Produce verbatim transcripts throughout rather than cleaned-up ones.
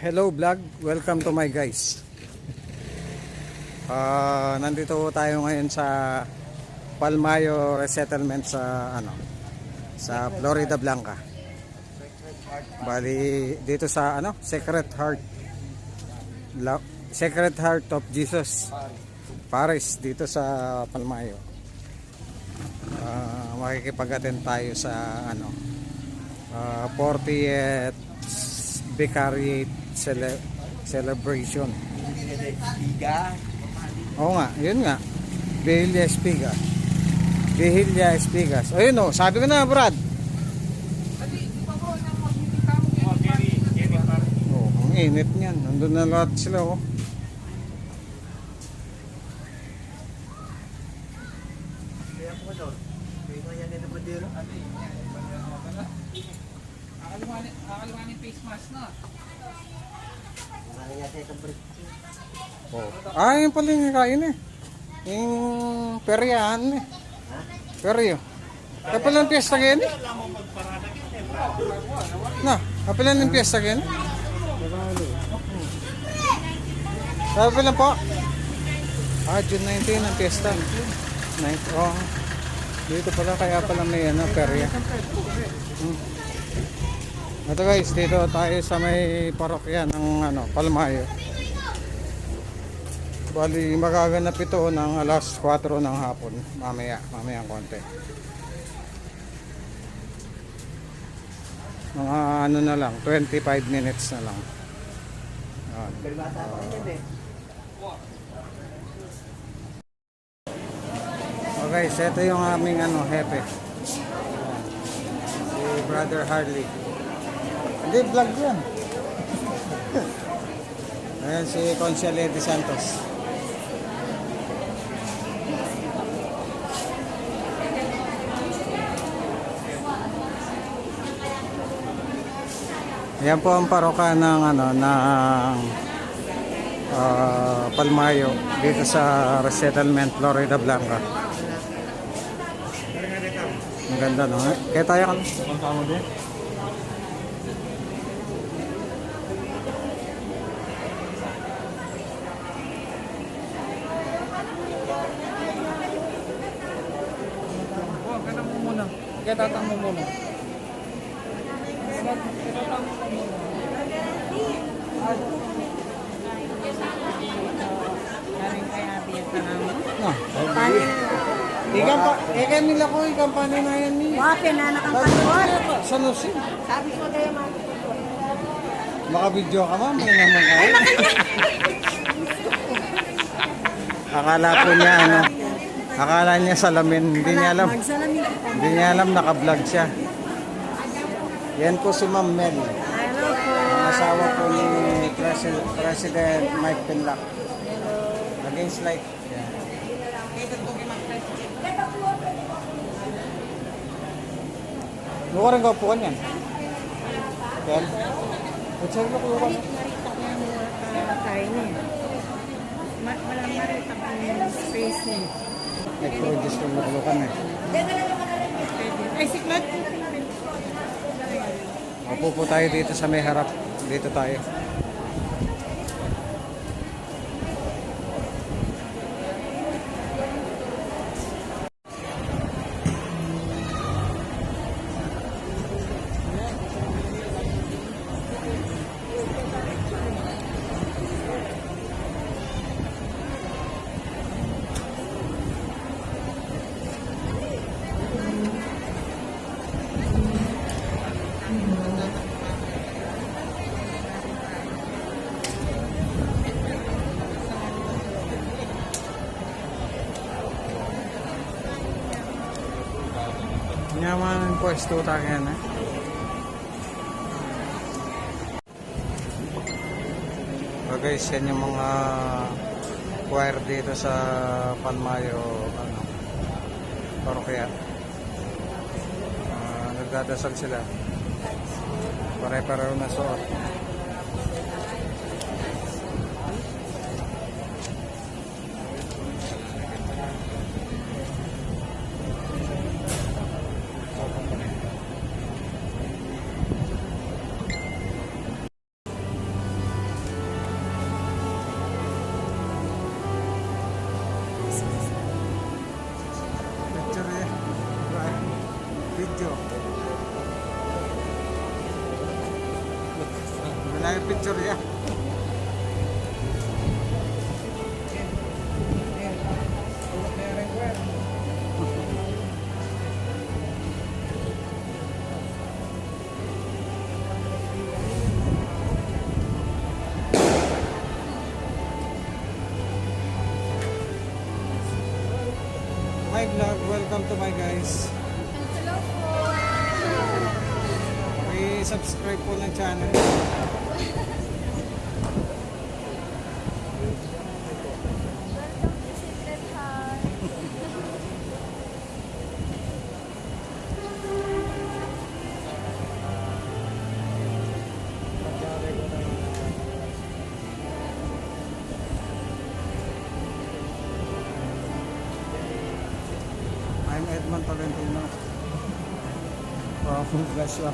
Hello vlog, welcome to my guys. Ah, nandito tayo ngayon sa Palmayo Resettlement sa ano, sa Florida Blanca. Bali dito sa ano, Sacred Heart. La-, Sacred Heart of Jesus Parish dito sa Palmayo. Ah, makikipag-attend tayo sa ano, ah, fortieth Vicariate cele-, celebration. Espiga. Oo nga, yun nga. Vigilia Espiga. Vigilia Espigas. O yun o, sabi ko na, Brad. Oh, ang init niyan. Nandun na lahat sila, oh. Kaya po, ano, may mga yan na naman din. Akalungan, akalungan yung face mask, no? Wala yata itong break. Oh. Ah, yun pala yung kain eh. Yung peryahan eh. Peryo. Kapilan piyesta kayo ni? Na, kapilan yung piyesta kayo ni? Kapilan po? Ah, June nineteen ang piyesta. Nineteen, oh. Dito pala, kaya pala may ano, perya. Hmm. Ito guys, dito tayo sa may parokya ng ano, Palmayo. Bali, magaganap ito ng alas kwatro ng hapon. Mamaya, mamaya ng konti. Mga ano na lang, twenty-five minutes na lang. Yan. Okay, so ito yung aming ano, hepe. Si Brother Harley. Hindi, vlog yan. Ayan si Conchale de Santos. Ayan po ang paroka ng ano, ng ah, Palmayo dito sa Resettlement Florida Blanca. Maganda, no? Kaya tayo kan Huwag ka nang mumuna. Kaya tatang mumuna. Na. Ikan pa, eh, kami lako, ikan pa ni Nayan ni. Wapin na nakang Sabi ko, kaliwat. Sa Lucin. Sabi ko kayo, mga Makabidyo ka, ma'am. May naman kayo. Akala po niya, ano, akala niya salamin. Hindi niya alam. Magsalamin kita. Hindi niya alam, naka-vlog siya. Yan po si Ma'am Mel. Hello po. Ang asawa po ni Presi-, President Mike Pinlac. Hello. Against light. Yan. Luka rin kaupuan yan. Yan. At sa luka, luka. Marita ko yung mga, ah, kain eh. Ma-, wala marita ko yung space eh. Nag-produce ng luklukan eh. Ay, si Claude. Upo po tayo dito sa may harap. Dito tayo. Nyaman ang pwesto tayo na. So guys, yan yung mga choir dito sa Palmayo, ano, parokya. Ah, nagdadasal sila. Pare-pareho na suot. My vlog, welcome to my guys. Hello po. May subscribe po ng channel. Welcome to Sacred Heart. I'm Edmond Tolentino. Powerful bless you.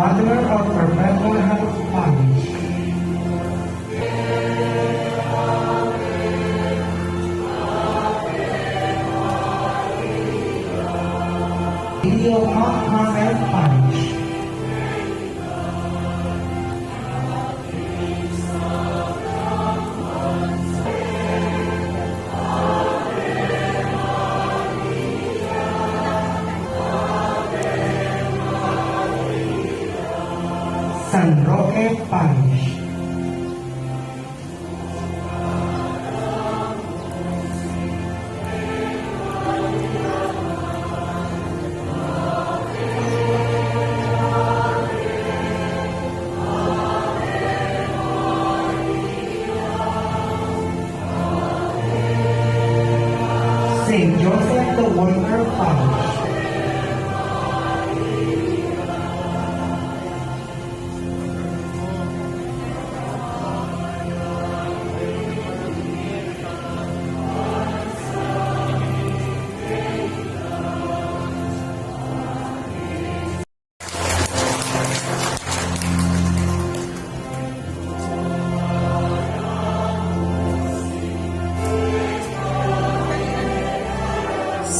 Father of Perpetual Help Parish. Lady of Mount Carmel Parish. San Roque Parish. Saint Joseph the Worker Parish.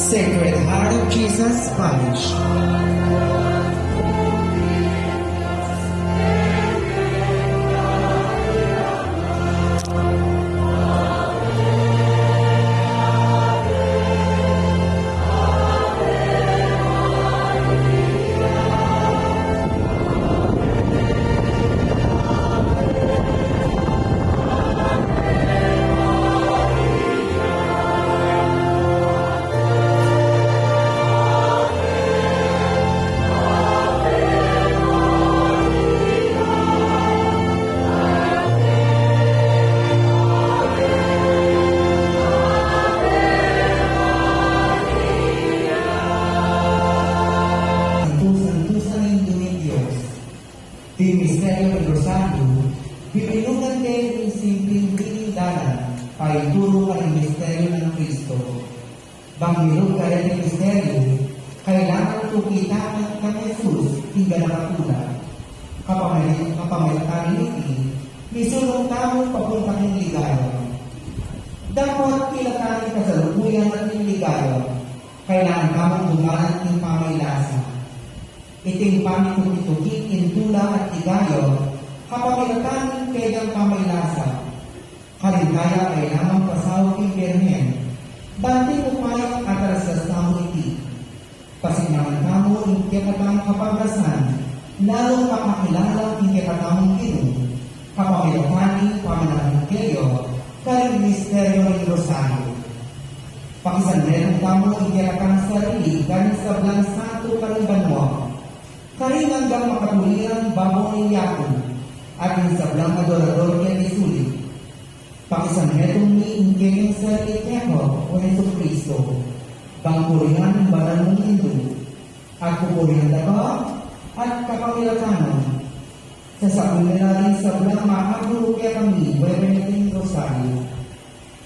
Sacred Heart of Jesus Parish. Santo, santo, santo ing Dios. Ding misteryu ning Rosario, bibinugan de ing simpleng bining dalan paituru karing misteryu nang Kristo. Bang milub kareting misteryu, kailangan tukitan nang Jesus ing ganap a tula. Kapamil-, kapamilatan niti, misulung tamu papunta king ligaya. Dapot kilatan ing kasalukuyan at ing ligaya, kailangan tamung dumalan king pamaylasa. Iting pamituki-tuki king tula at ligaya, kapamilatan ning kayang pamaylasa. Karin kaya kailangan pasaul king Birhen, bang ing upaya at alas tamu iti. Pasignaman tamu ing kekatang kapagrasan, lalung pakakilala king kekatamung Ginu, kapamilatan ning pamanalangin kayu karing misteryu ning Rosario. Pakisanmetung tamu ing kekatang sarili karing sablang santu karing banua, karing anggang makatuliran babo ning yatu, at ing sablang adorador keti sulip. Pakisanmetung mi ing kekeng sarili keka, o Jesucristo, bang purian ing banal mung indu, at pupurian da ka, at kapamilatan na, sasakun na la ring sablang makaturu kekami wewe niting Rosario.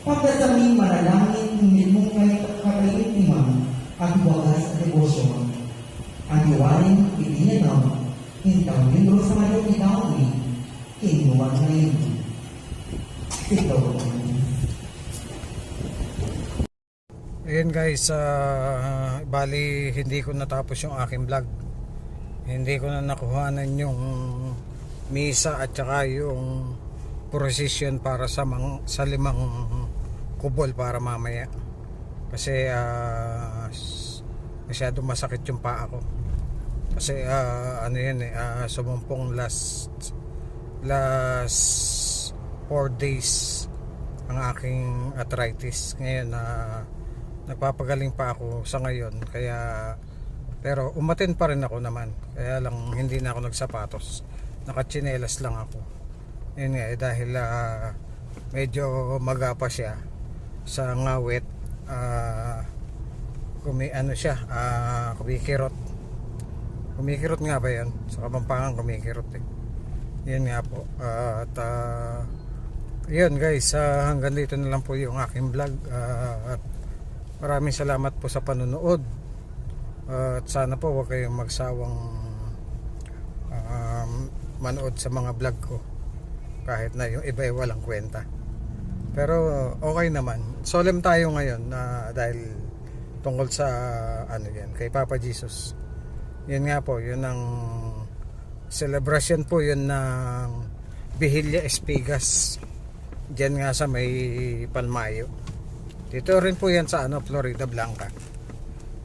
Pagkasami manalangin ing mitmung kay kataimtiman at wagas a debosyon. At iwanin iti na ing taun ning Rosario king daun mi, king nuan na ini. Ito. Ayun guys, ah, bali hindi ko natapos yung aking vlog. Hindi ko na nakuhanan yung misa at saka yung procession para sa mang-, sa limang kubol para mamaya. Kasi, ah, s-, masyado masakit yung paa ko. Kasi, ah, ano yun eh, ah, sumumpong last, last four days ang aking arthritis. Ngayon, ah, nagpapagaling pa ako sa ngayon. Kaya, pero umattend pa rin ako naman. Kaya lang hindi na ako nagsapatos. Nakatsinelas lang ako. Yun nga, eh, dahil, ah, medyo maga pa siya sa ngawit, ah, kumi-, ano siya, ah, kumikirot. Kumikirot nga ba yun? Sa Kapampangan, kumikirot eh. Yun nga po. Ah, at, ah, yun guys, ah, hanggang dito na lang po yung aking vlog. Ah, at maraming salamat po sa panonood. Ah, at sana po huwag kayong magsawang, ah, manood sa mga vlog ko. Kahit na yung iba ay walang kwenta. Pero okay naman. Solemn tayo ngayon na dahil tungkol sa ano yan, kay Papa Jesus. Yun nga po, yun ang celebration po yun ng Vigilia Espigas. Diyan nga sa may Palmayo. Dito rin po yan sa ano, Florida Blanca.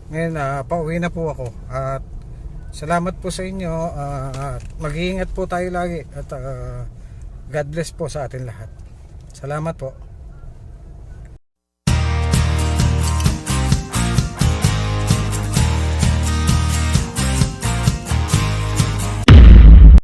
Ngayon, ah, pauwi na po ako. At salamat po sa inyo. Ah, at mag-iingat po tayo lagi. At ah, God bless po sa atin lahat. Salamat po.